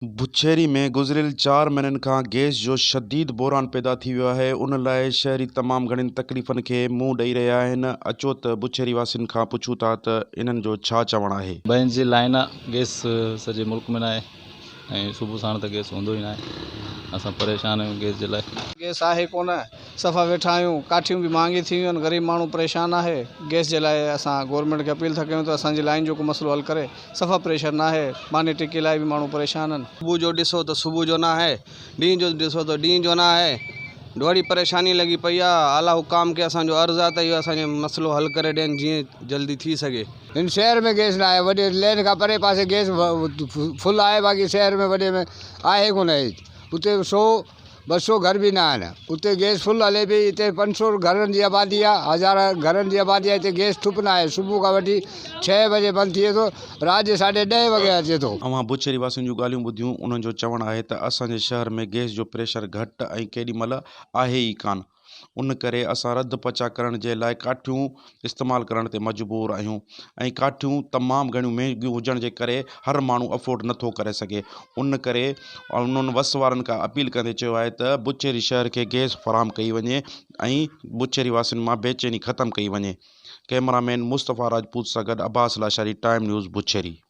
بڇيري ۾ گذريل چار مهينن کان گئس جو شديد بحران پيدا ٿي ويو آهي ان لاء شهري تمام گهڻين تڪليفن کي منهن ڏئي رهيا آهن اچو ته بڇيري واسين کان پڇون ٿا ته انهن جو ڇا چوڻ آهي. بئنچ جي لائين آ گئس سڄي ملڪ ۾ ناهي ۽ صبح ساڻ ته گئس هوندو ئي ناهي اسان پريشان آهيون گئس جي لاء. گئس آهي ڪونه صفا ويٺا آهيون ڪاٺيون به مهانگي ٿي ويون آهن غريب ماڻهو پريشان آهي گئس جي لاء اسان گورنمينٽ کي اپيل ٿا ڪيون ته اسان جي لائين جو ڪو مسئلو حل ڪري صفا پريشر ناهي ماني ٽڪي لاء به ماڻهو پريشان آهن. صبح جو ڏسو ته صبح جو ناهي ڏينهن جو ڏسو ته ڏينهن جو ناهي وڏي پريشاني لڳي پئي آهي اعليٰ حڪام کي اسان جو عرض آهي ته اهو اسان جو مسئلو حل ڪري ڏين جيئن جلدي ٿي سگهي. هن شهر ۾ گئس ناهي وڏي لين کان پري پاسي گئس فل آهي باقي شهر ۾ وڏي ۾ آهي ڪونه اتي سو 200 گهر به نه آهن اتي گئس فل هلي پئي هتي 500 گهرن جي آبادي آهي هزار گهرن جي آبادي آهي هتي گئس ٺپ نه آهي صبح کان وٺي ڇهه بجي بند ٿئي ٿو رات جي ساڍي ڏهين وڳي اچي ٿو. اوهان بڇيري واسين جون ڳالهيون ٻڌيون انهن جو چوڻ آهي ته اسان جي شهر ۾ گئس جو پريشر گهٽ ۽ ڪيڏي مهل آهي ئي ڪانه. ان ڪري اسان رڌ پچاء ڪرڻ جي لاء ڪاٺيون استعمال ڪرڻ تي مجبور آهيون ۽ ڪاٺيون تمام گهڻيون مهنگيون هجڻ جي ڪري هر ماڻهو افورڊ نٿو ڪري سگهي ان ڪري انهن وس وارن کان اپيل ڪندي چيو آهي ته بڇيري شهر کي گئس فراهم ڪئي وڃي ۽ بڇيري واسين مان بيچيني ختم ڪئي وڃي ڪئميرا مين مصطفيٰ راجپوت سان گڏ عباس لاشاري ٽائيم نيوز بڇيري.